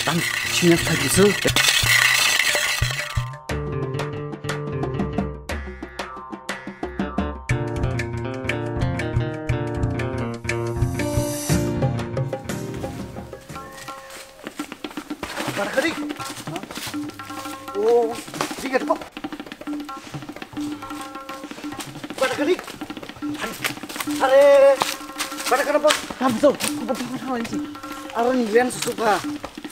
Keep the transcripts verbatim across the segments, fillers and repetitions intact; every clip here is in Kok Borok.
Tang sini tak bisa. Para kadi. Oh, tiga tu. Para kadi. Are, para kana bos. Tam so, apa tu apa ni? Aran lian suka.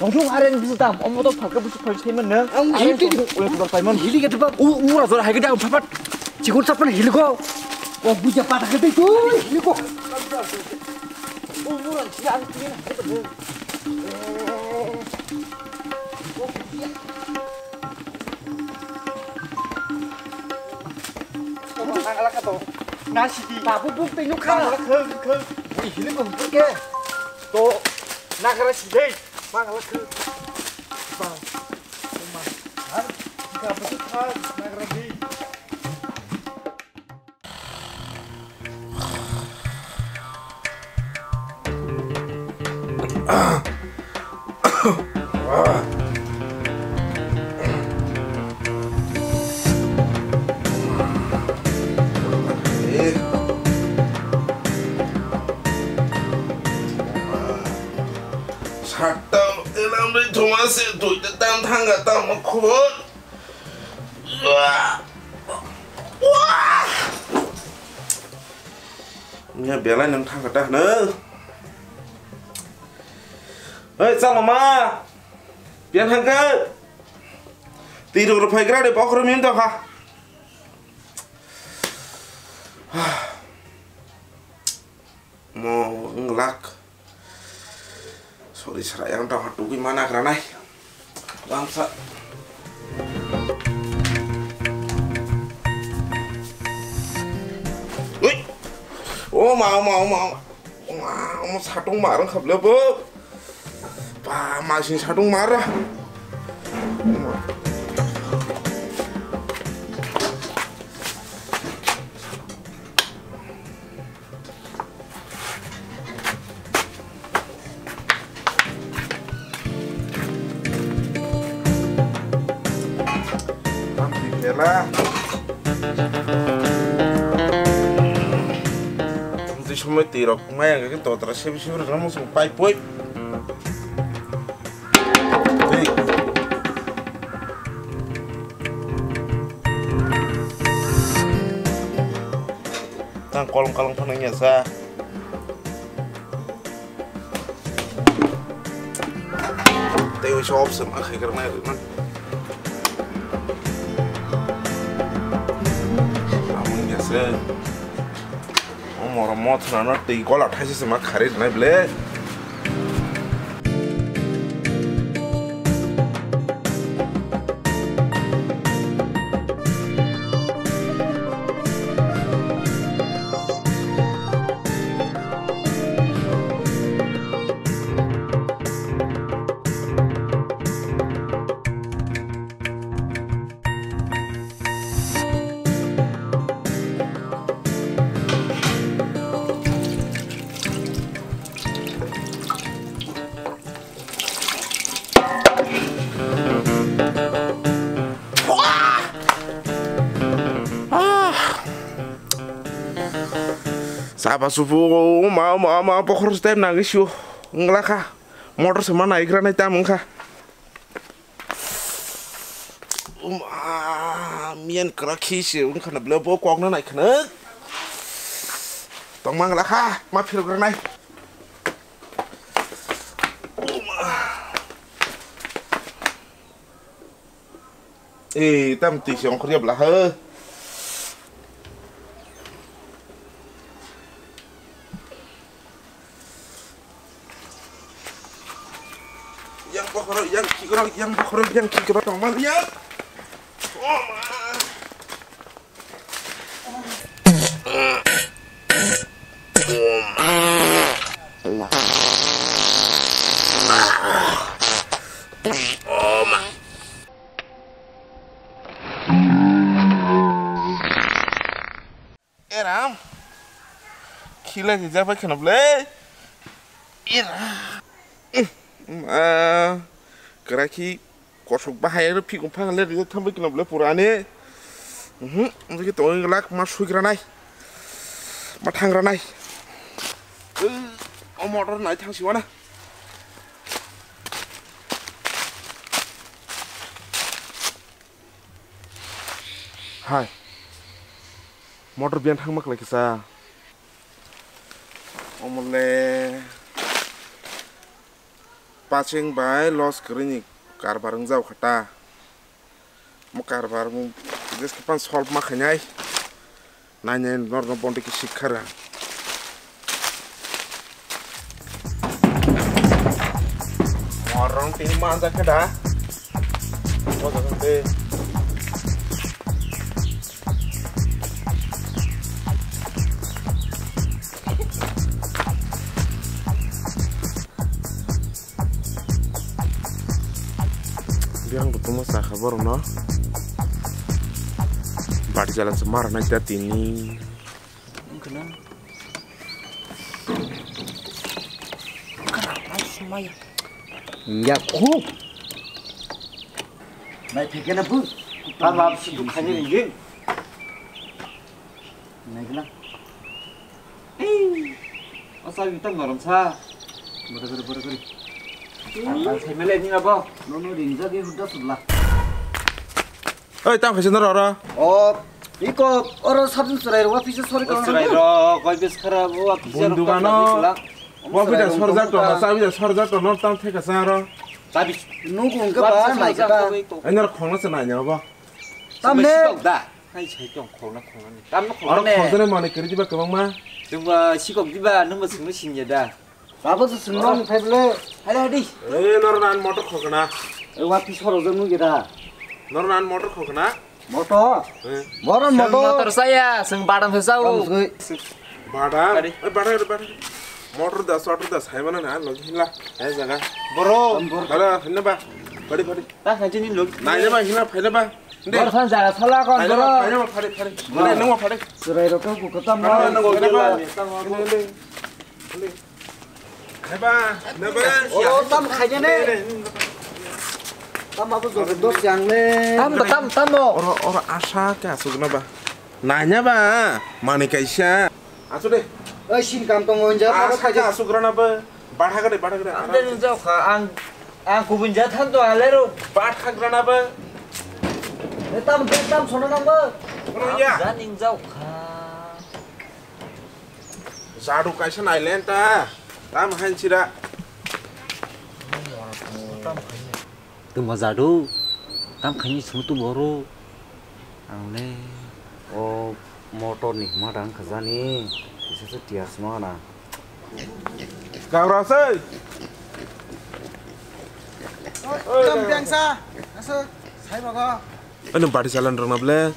Tongthung aren bisu tam, omo to phalka busu phal saiman na. Ang hili tu. Oi, khudar saiman. Hili kata bab. U, u, razor hai kata phapat. Chikun sapan hili ko. Oh, buja pata kata tu. Hili ko. U, u, razor hai kata. Nasi di. Babu buk tengok kha. Khang khang. Ui, hili ko ke. To nagra sidai. Mangala khe. Ba. Oma. Har. Jika betul khar. Nagra di. Sato enam ri thuma se tui te tam thanga tam khubor. Wah! Wah! Nya belai nang thang kata hna. Hei, chalo ma. Pian hangka. Tiro ro phai gra de bokhro min to ha. Mo nglak. Sorry, sara yang tong tugui mana kranai. Bangsa. Ui. Oh, ma, ma, ma, ma. Ma, ma, satung marang khable bo. Pa, ma sing satung mara. Twi somoi twi rok maya hwnkhe totra sebi sebi rwkhe muchung pai poi. Twi. Tang kolong kolong phano wngya sa. Tei ui sob se ma khai kar mai rwman. Amung ya se. O moro mo thana na tei gola thaise se ma khari nai ble. Sapa supu ma ma ma bokhor step nangwi sio nglakha motor se ma naigra nai tam wngkha. Uma, miyan kra khi se wngkha na ble bo kok na nai khna. Tong mang la kha, ma phir gra nai. Uma. Eh, tam twi se ongkhor ya bla ha. Yang bokhorok, yang khikrok, yang bokhorok, yang khikrok tongmani ya. Oh, ma. Oh, ma. Eram. Khilai se japai kheno ble. Eram. Ma. kwrak khe kosok bahai aro phikung phang le rijak thambai kwnam le pura ani. Mhm, wngkhe tongo glak ma suigranai. Ma thangranai. O motor nai thang siwana. Hai. Motor biyan thangma kwlai kisa. Omole. Pacheng bai loss kwrwini karbar wngjak kha ta. Mo karbar mo jeske pan solve ma khainai. Nainai norno bondi khe sikha ra. Morong tini manjak khe da. Mo jaga tei. Birang bo tongma sakha borokno. Bari jalan se mara nai da tini. Wngkha na? Wngkha na? Ang sumaya. Wngya khu. Nai phikena bu. Tama su khaini ring. Naikla. Ei. Asa yutang garam sa. Bora bora bora bora. Ang sai mele ni abo. Nono ring jagi hudda sudla. Oi, tam khaisa noro oro. O, iko oro sabjin chwrai ro office sorry ka. Chwrai ro koi bes khara bo office. Bundugano. Wa bida sorjak to, sa bida sorjak to, nor tam theka sa ro. Tabi. Nugu hwnkhe ba nai ka. Ai nor khongno se nai nya bo. Tamne. Hai sai tong khorna khorna ni. Tam no khorna. Oro ne. Khorna mani kiri diba kwbangma. Tungba sikok diba nungba singno singya da. Babo se singno ni phaible. Hai hai di. Eh nor nan motor khokna. Eh wa pi soro jang nungya da. Nor nan motor khokna. Motor. Eh. Moron motor. Motor saya sing badam se sao. Badam. Kari. Eh badam badam. Motor da sotor da sai mana na logi hinla. Hai jaga. Boro. Bala hinna ba. Bari bari. Ta khanchi ni logi. Nai ba hinna phaila ba. Bor san jaga sala kon boro. Phare, phare, phare. Phare, nungma phare. Chwrai rok kok kok tam. Phare, nungma phare. Neba, neba. O, tam khaina ne. Tam abo jor dos yang le. Tam, tam, tam mo. Oro, oro asa ke asuk na ba. Nanya ba, mani kaisa. Asu de. Oi, sin kam tongo, ja, asa ke asuk rana ba. Badha gade, badha gade. Ang de nung jao kha, ang, ang kubun jat han to alero. Badha grana ba. E tam, tam, tam, sono nang ba. Kono ya. Ang ja ning jao kha. Jadu kaisa nai len ta. Tam han sira. Tuma jadu. Tam khaini sung tu boro. Ang le. O motor ni hima dang khajani. Kisa se tias mana. Kaura sei. Tam biang sa. Asa, sai baga. Ano bari chalan rok na ble.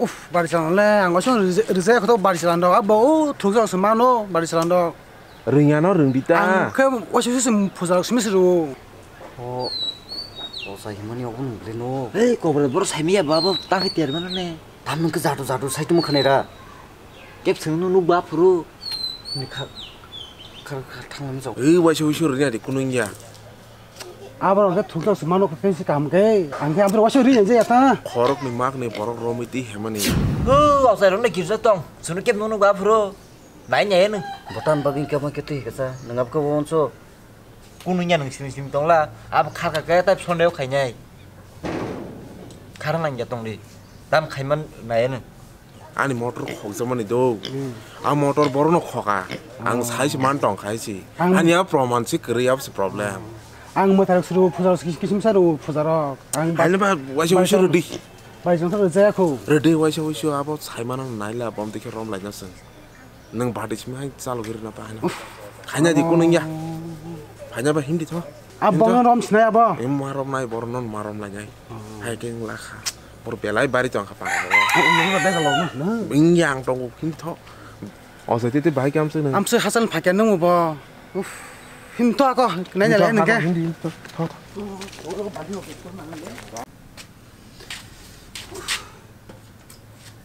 Uf, bari chalan le. Ang oso rijai khoto bari chalan rok. Abo o thuk jok se mano bari chalan rok. Rwngya no rwngdi ta. Ang khe waisa waisa se puja rok simi se rwo. O, o sai himani obo nung ble no. Hei, kobore boro sai miya ba bo ta khe ter mano ne. Tam nung khe jadu jadu sai tumo khanai ra. Kep seng no nuk ba phuru. Ni kha, kha, kha thang jok. Ei waisa waisa rwngya de kunung ya. Abo rok khe thuk jok se mano khe se kam khe. Ang khe amphre waisa rwngya je ya ta. Khorok ni mak ni borok romwi twi hemani. O, o sai rok ne kirja tong. Sunu kep no nuk ba phuru. Nai nai nwng. Botan bagwi kebo khe twi kasa. Nwng abo khe wonso. Kunu nya nwng simi simi tongla. Abo kha kha khe tai phone reo khainai. Khara nang ya tongdi. Tam khaiman nai nwng. Ani motor khokjakmani do. Hmm. A motor borokno khoka. Ang sai se man tong khai si. Ang ani a proman si kwrwi abo se problem. Ang mwthai rok suru puja rok kisim sa ru puja rok. Ang ba- Ani ba waisa waisa rwdi. Bai jong thang jaya kho. Rwdi waisa waisa abo sai mano naila bom dikhe rom laina se. Nwng bati simi hai chalo giri na pa hai na. Khaina di kunung ya. Khaina ba hindi tho. Abo no rom sinai abo. Em ma rom nai bor non ma rom lai nai. Hai ke wng lakha. Bor belai bari tong kha pa. Nwng ba dega lo na. Bing yang tong hindi tho. O se tete bai kam se nang. Am se hasan phakya nung bo. Uf. Hindi tho ako nai nai le nang ke. Hindi tho.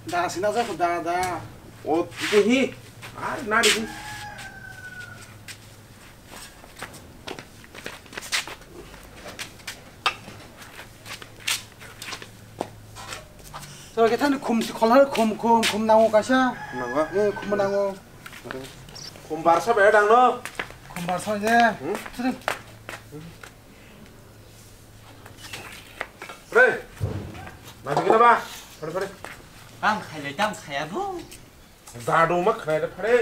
Da sina ja da da. O tu hi. Ar na ri. Tor khe thani khum si khola khum, khum, khum nango kaisa. Nango? Eh, khum nango. Khum barsa bai dang no? Khum barsa je. Hmm? Sini. Re. Mati kena ba? Pare, pare. Tam khailai, tam khaya bo. Jadu ma khnai re, pare.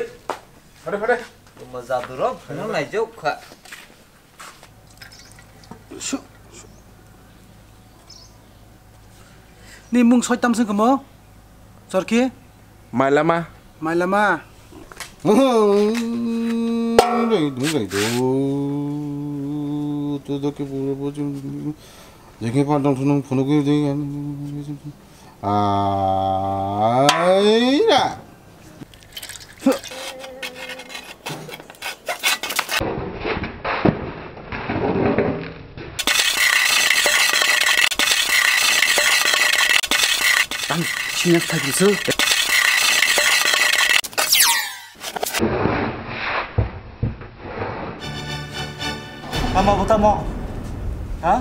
Pare, pare. Tuma jadu rok, phano naijak kha. Su-, su-, ni mung soi tam sing kamo? Chorkhi? Mailama. Mailama. Rai, rai, rai, do. Tu do ke pura pura jeng ke pandang thunung phunuk ke jeng. Ai ra. Tang, sini tadi su. Tamo, tamo. Ha?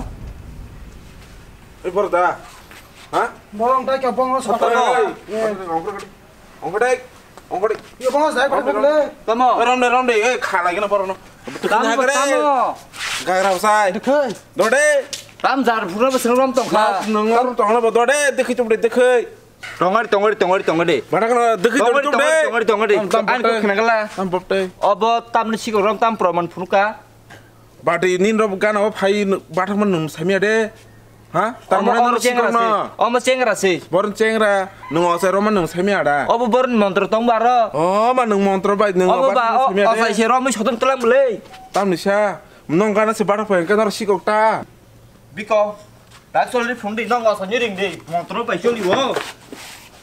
Eh, borda. Ha? Borong tai ka bongo sa. Hey, hey. Ongkore, ongkore. Ongkore, ongkore. Yo, bongo sai, ongkore, ongkore, ongkore. Tamo. Rom de, rom de. Eh, khala gina borong no. Tamo, tamo. Gagra sai. Dekhai. Dode. Tam jar pura beseng rom tong kha. Nang rom tong na bo dode, dekhai chum de dekhai. Tongari, tongari, tongari, tongari. Mana kana dekhai chum de. Tongari, tongari, tongari. Tam, tam, tam, boptai. Obo tamni sikok rom tam proman phunuka. Bati nin rok gana o phai bathang man nung samya de. Ha? Tamani omo, omo chengra se. Omo chengra se. Boron chengra. Nung o sai roma nung samya da. Obo boron montro tong baro. O ma nung montro bai nung obo ba o sai se romwi sotom tlang bwle. Tamni sa. Nung gana se bathang phai ka nor sikok ta. Biko. Tak soli phung di nung o sai ring di. Montro bai soli o.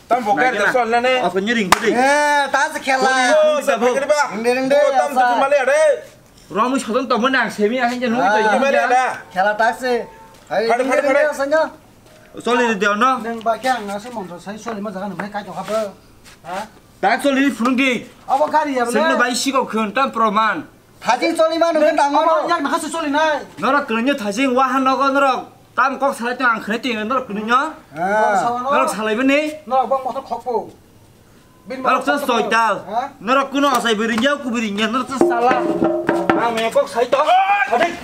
Tam bo ka de sol na ne. O sai ring di. Eh, ta se khela. Ring de, ring de. Tam tu male ade. Romwi soton tongmani ang semi ahai je nungwi tongwi. Gimari ada. Khela tak se. Hai, phari, phari, phari. Sanya. Soli de no. Nang ba kya ang ase montro sai soli ma jaga nang kai to khabo. Ha? Tak soli phunung di. Abo gari ya bole. Sengno bai sikok khun tam proman. Thajing soli ma nang tang no. Yak na hasu soli nai. Norok kwnyo thajing wahan nogo norok. Tam kok salai tong ang khnai tong norok kwnyo. Norok salai bani. Norok bang motor khokpo. Norok sa soital. Norok kuno asai beri nyau ku beri nyau norok sa sala. Ang me kok sai to. Adik.